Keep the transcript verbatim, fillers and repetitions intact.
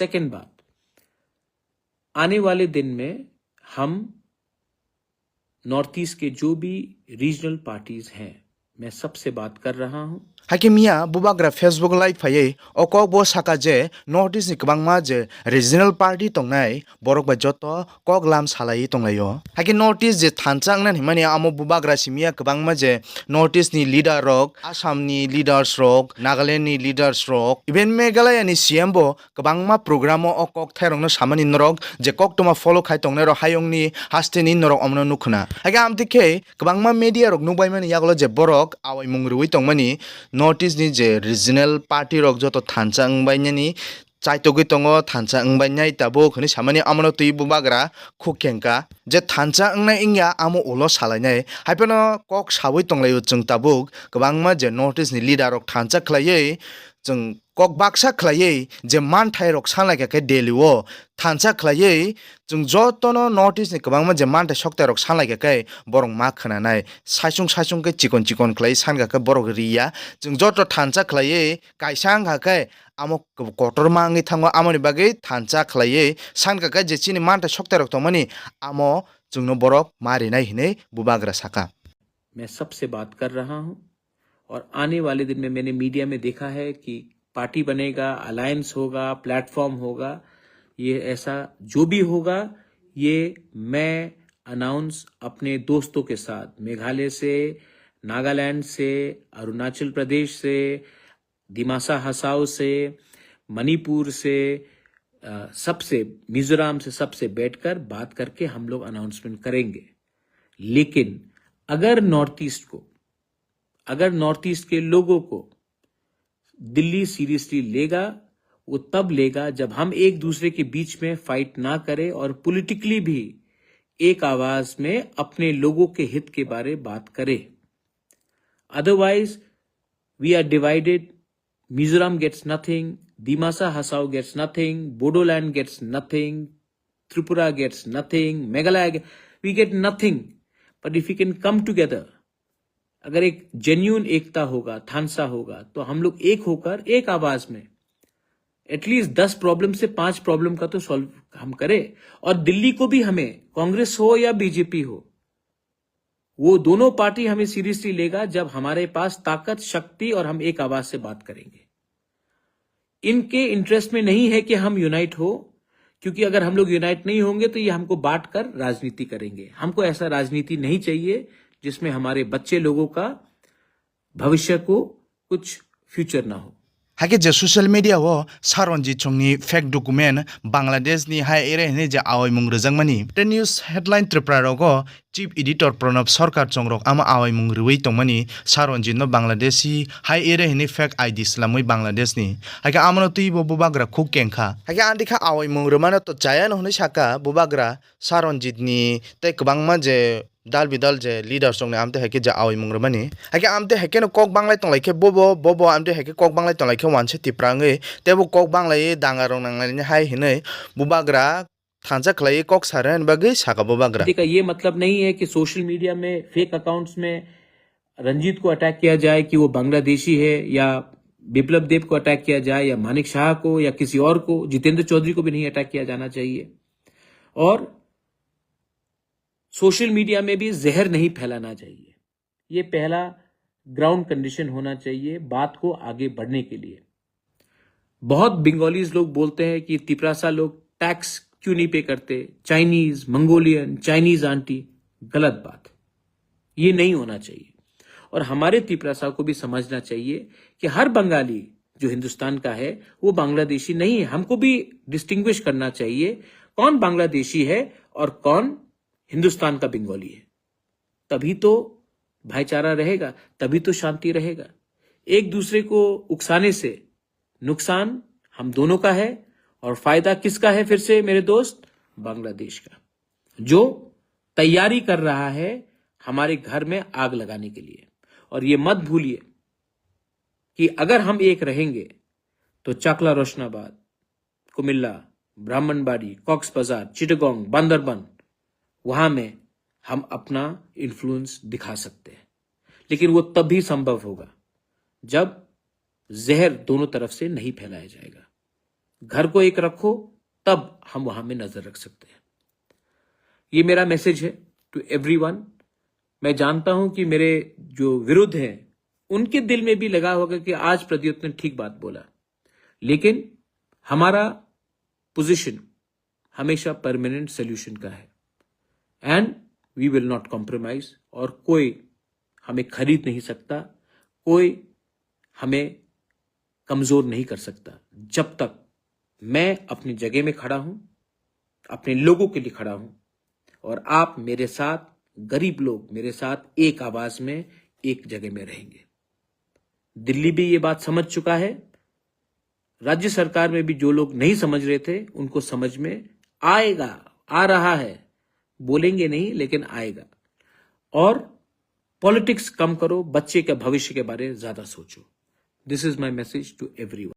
सेकंड बात, आने वाले दिन में हम नॉर्थ ईस्ट के जो भी रीजनल पार्टीज हैं, मैं सबसे बात कर रहा हूँ। Hakhe miya bubagra Facebook live phaiwi o kok bo saka je North East ni kwbangma je regional party tongnai borok bai joto kok lam salaiwi tonglaio. Hakhe North East je thansa wngna hinmani amo bubagra simiya kwbangma je North East ni leader rok, Assam ni leaders rok, Nagaland ni leaders rok, even Meghalaya ni C M bo kwbangma program o o kok thairokno samani norok je koktwma follow khai tongnai rok hayungni hasteni norok omono nukhuna. Hakhe amtwi khe kwbangma media rok nukbaimani yagulo je borok awaimung rwui tongmani North East ni je regional party rok joto thansa wngbainani chaitogwi tongo, thansa wngbainai tabuk hinwi samani amono twi bubagra khuk kengka je thansa wngnai wngya amo ulo salainai. Haiphano kok sawi tonglaio chwng tabuk kwbangma je North East ni leader rok thansa khlaiwi chwng kok baksa khlaiwi je manthai rok sanlaikha khe Delhi o thansa khlaiwi chwng jotono North East ni kwbangma je manthai soktai rok sanlaikha khe borok ma khwnanai saisung saisung khe chikon chikon khlaiwi sankha khe borok riya chwng joto thansa khlaiwi kaisa wngkha khe amo kotorma wngwi thango amoni bagwi thansa khlaiwi sankha khe je chini manthai soktai rok tongmani amo chwngno borok ma rinai hinwi bubagra saka. मैं सबसे बात कर रहा हूँ और आने वाले दिन में मैंने मीडिया में देखा है कि पार्टी बनेगा, अलायंस होगा, प्लेटफॉर्म होगा, ये ऐसा जो भी होगा, ये मैं अनाउंस अपने दोस्तों के साथ मेघालय से, नागालैंड से, अरुणाचल प्रदेश से, दिमासा हसाओ से, मणिपुर से, अ, सबसे, मिजोरम से, सबसे बैठकर बात करके हम लोग अनाउंसमेंट करेंगे। लेकिन अगर नॉर्थ ईस्ट को, अगर नॉर्थ ईस्ट के लोगों को दिल्ली सीरियसली लेगा, वो तब लेगा जब हम एक दूसरे के बीच में फाइट ना करें और पॉलिटिकली भी एक आवाज में अपने लोगों के हित के बारे बात करें। Otherwise, we are divided. Mizoram gets nothing, Dimasa Hasao gets nothing, Bodoland gets nothing, Tripura gets nothing, Meghalaya ge-, we get nothing. But if we can come together, अगर एक जेन्यून एकता होगा, थानसा होगा, तो हम लोग एक होकर एक आवाज में एटलीस्ट दस प्रॉब्लम से पांच प्रॉब्लम का तो सॉल्व हम करें। और दिल्ली को भी हमें, कांग्रेस हो या बीजेपी हो, वो दोनों पार्टी हमें सीरियसली लेगा जब हमारे पास ताकत, शक्ति और हम एक आवाज से बात करेंगे। इनके इंटरेस्ट में नहीं है कि हम यूनाइट हो, क्योंकि अगर हम लोग यूनाइट नहीं होंगे तो ये हमको बांट कर राजनीति करेंगे। हमको ऐसा राजनीति नहीं चाहिए जिसमें हमारे बच्चे लोगों का भविष्य को कुछ फ्यूचर ना हो। Hakhe je social media o Saronjit Songni fake document Bangladesh ni hai ere hinwi je awaimung rwjakmani tei news headline Tripura rogo chief editor Pranab Sarkar chongrok ama awaimung rwui tongmani Saronjit no Bangladeshi hai ere hinwi fake I D swlamwi Bangladesh ni. Hakhe amano twi bo bubagra khuk kengkha. Hakhe andikha awaimung rwmano to chaya no hinwi saka bubagra Saronjit ni tei kwbangma je dal bidal je leaders rokni amtwi hai khe je awi mung rwmani. Hai khe amtwi hai kheno kok banglai tonglai khe bobo, bobo amtwi hai khe kok banglai tonglai khe wanse tipra wngwi teibo kok banglai danga rok nanglaini hai hinwi bubagra thansa khlaiwi kok sa rwna bagwi saka bubagra. का ये मतलब नहीं है कि social media में fake accounts में रंजीत को अटैक किया जाए कि वो बांग्लादेशी है, या विप्लव देव को अटैक किया जाए, या मानिक शाह को, या किसी और को, जितेंद्र चौधरी को भी नहीं अटैक किया जाना चाहिए। और सोशल मीडिया में भी जहर नहीं फैलाना चाहिए। ये पहला ग्राउंड कंडीशन होना चाहिए बात को आगे बढ़ने के लिए। बहुत बंगालीज लोग बोलते हैं कि तिपरासा लोग टैक्स क्यों नहीं पे करते, चाइनीज, मंगोलियन, चाइनीज आंटी। गलत बात, ये नहीं होना चाहिए। और हमारे तिपरासा को भी समझना चाहिए कि हर बंगाली जो हिंदुस्तान का है वो बांग्लादेशी नहीं है। हमको भी डिस्टिंग्विश करना चाहिए कौन बांग्लादेशी है और कौन हिंदुस्तान का बंगाली है। तभी तो भाईचारा रहेगा, तभी तो शांति रहेगा। एक दूसरे को उकसाने से नुकसान हम दोनों का है और फायदा किसका है? फिर से मेरे दोस्त, बांग्लादेश का, जो तैयारी कर रहा है हमारे घर में आग लगाने के लिए। और ये मत भूलिए कि अगर हम एक रहेंगे तो चाकला रोशनाबाद, कुमिल्ला, ब्राह्मणबाड़ी, कॉक्स बाजार, चिटगोंग, बांदरबन, वहां में हम अपना इन्फ्लुएंस दिखा सकते हैं। लेकिन वो तभी संभव होगा जब जहर दोनों तरफ से नहीं फैलाया जाएगा। घर को एक रखो, तब हम वहां में नजर रख सकते हैं। ये मेरा मैसेज है टू एवरीवन। मैं जानता हूं कि मेरे जो विरुद्ध हैं, उनके दिल में भी लगा होगा कि आज प्रद्युत ने ठीक बात बोला, लेकिन हमारा पोजीशन हमेशा परमानेंट सॉल्यूशन का है। And we will not compromise. और कोई हमें खरीद नहीं सकता, कोई हमें कमजोर नहीं कर सकता। जब तक मैं अपनी जगह में खड़ा हूं, अपने लोगों के लिए खड़ा हूं, और आप मेरे साथ, गरीब लोग मेरे साथ एक आवाज में, एक जगह में रहेंगे। दिल्ली भी ये बात समझ चुका है, राज्य सरकार में भी जो लोग नहीं समझ रहे थे, उनको समझ में आएगा, आ रहा है। बोलेंगे नहीं, लेकिन आएगा। और पॉलिटिक्स कम करो, बच्चे के भविष्य के बारे में ज्यादा सोचो। This is my message to everyone.